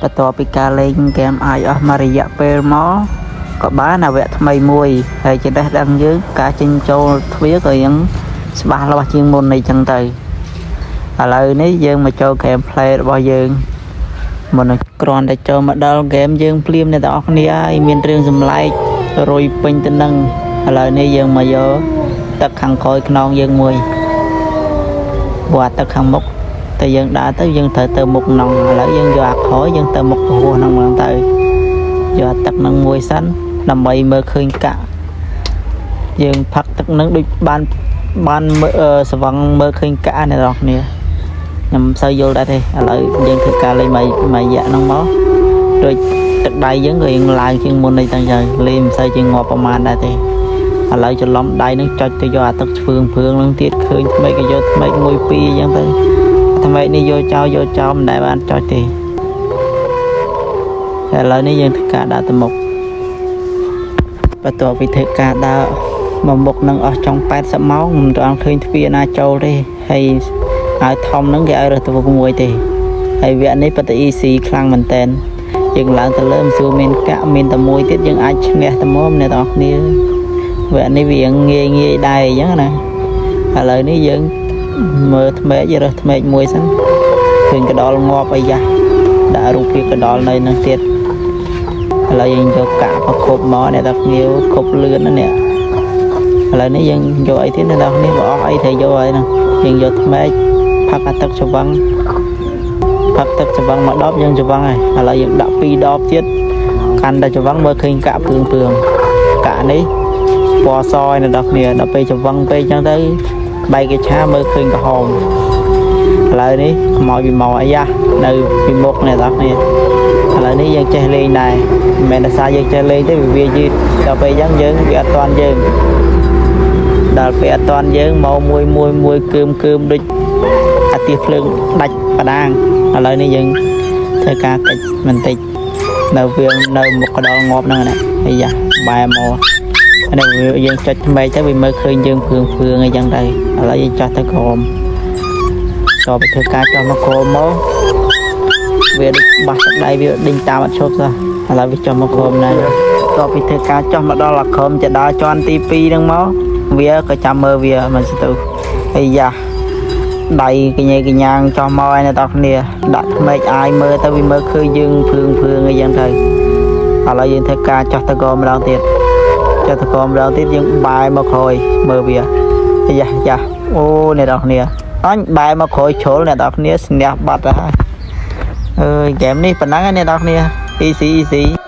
បន្ទាប់ពីការលេងហ្គេមអាចអស់មួយរយៈពេលមកក៏បានអាវៈថ្មីមួយហើយចំណេះដឹងយើងការចេញចូលទ្វារក៏ยังច្បាស់លាស់ជាងមុនអីចឹងទៅឥឡូវនេះយើងមកចូល gameplay របស់យើងមុននឹងគ្រាន់តែចូលមកដល់ game យើងភ្លាមអ្នកទាំងអស់គ្នាហើយមានរឿងចម្លែករុយពេញទៅនឹងឥឡូវនេះយើងមកយកទឹកខាងក្រោយខ្នងយើងមួយព្រោះអាទឹកខាងមុខតែយើងដើរទៅយើងត្រូវទៅមុខណងឥឡូវយើងយកអាក្រោយយើងទៅមុខពហោះហ្នឹងហ្មងទៅយកអាទឹកហ្នឹងមួយសិនដើម្បីមើលឃើញកាក់យើងផឹកទឹកហ្នឹងដូចបានបានមើលអឺស្វឹងមើលឃើញកាក់អ្នកនរគ្នាខ្ញុំមិនសូវយល់ដែរទេឥឡូវយើងធ្វើការលេងមួយមួយរយៈហ្នឹងមកដូចទឹកដៃយើងក៏យើងឡើងជាងមុននេះតាំងទៅលេងមិនសូវជាងាប់ប្រហែលដែរទេឥឡូវច្រឡំដៃហ្នឹងចុចទៅយកអាទឹកឆ្វឿងព្រឿងហ្នឹងទៀតឃើញថ្មីក៏យកថ្មីមួយពីរអញ្ចឹងទៅថ្មីនេះយកចោលយកចោលមិនដែលបានចុចទេតែឥឡូវនេះយើងធ្វើការដើរទៅមុខបន្ទាប់ពីធ្វើការដើរមកមុខនឹងអស់ចុង80ម៉ោងមិនទាន់ឃើញទ្វារណាចូលទេហើយឲ្យធំហ្នឹងគេឲ្យរើសទៅមួយទេហើយវគ្គនេះពិតតែ easy ខ្លាំងមែនតែនយើងឡើងទៅលើមិនស្រួលមានកាក់មានតែមួយទៀតយើងអាចឈ្នះតែមកអ្នកទាំងអស់គ្នាវគ្គនេះវាងាយងាយដែរអញ្ចឹងណាឥឡូវនេះយើងមើលថ្មេករើសថ្មេកមួយសិនឃើញកដលងាប់អីយ៉ាដាក់រូបភាពកដលនៅនឹងទៀតឥឡូវយើងយកកាក់ប្រគប់មកអ្នកទាំងគ្នាគប់លឿនណាស់នេះឥឡូវនេះយើងយកអីទៀតអ្នកទាំងគ្នាបើអស់អីត្រូវយកហើយហ្នឹងយើងយកថ្មេកផឹកអាទឹកច្រវឹងផឹកទឹកច្រវឹងមកដបយើងច្រវឹងហើយឥឡូវយើងដាក់2ដបទៀតកាន់តែច្រវឹងមើលឃើញកាក់ព្រឿងព្រឿងកាក់នេះពណ៌សឯអ្នកទាំងគ្នាដល់ពេលច្រវឹងពេកអញ្ចឹងទៅបែកគេឆាមើលឃើញក្រហមឥឡូវនេះខ្មោចពីមកអាយ៉ានៅពីមុខអ្នកទាំងគ្នាឥឡូវនេះយើងចេះលេងដែរមិនមែនតែសារយើងចេះលេងទេវាយឺតដល់ពេលអញ្ចឹងយើងវាអត់តាន់យើងដល់ពេលអត់តាន់យើងមកមួយមួយមួយគើមគើមដូចអាទិភ្លើងដាច់បដាងឥឡូវនេះយើងធ្វើការកិច្ចបន្តិចនៅវានៅមុខកដលងាប់ហ្នឹងណាអាយ៉ាបែរមកនេះវាយើងចុចថ្មីទៅវាមើលឃើញយើងព្រឿងព្រឿងអីចឹងទៅឥឡូវយើងចោះទៅក្រោមតទៅធ្វើការចោះមកក្រោមមកវាដូចបាសទឹកដៃវាដេញតាមអត់ឈប់សោះឥឡូវវាចុះមកក្រោមដែរតទៅធ្វើការចុះមកដល់អាក្រោមจะដល់ជាន់ទី2ហ្នឹងមកវាក៏ចាំមើលវាមិនស្ទុះអាយ៉ាដៃកញ៉េកញ្ញាងចោះមកឲ្យអ្នកនរគ្នាដាក់ថ្មេកអាយមើលទៅវាមើលឃើញយើងព្រឿងព្រឿងអីចឹងទៅឥឡូវយើងធ្វើការចោះទៅក្រោមម្ដងទៀតចុះទៅក្រោមម្ដងទៀតយើងបែរមកក្រោយមើលវាអាយ៉ាយ៉ាអូអ្នកនរគ្នាអញបែរមកក្រោយជ្រុលអ្នកនរគ្នាស្នះបាត់ទៅហើយអើយហ្គេមនេះប៉ុណ្ណឹងឯងអ្នកនរគ្នា easy easy.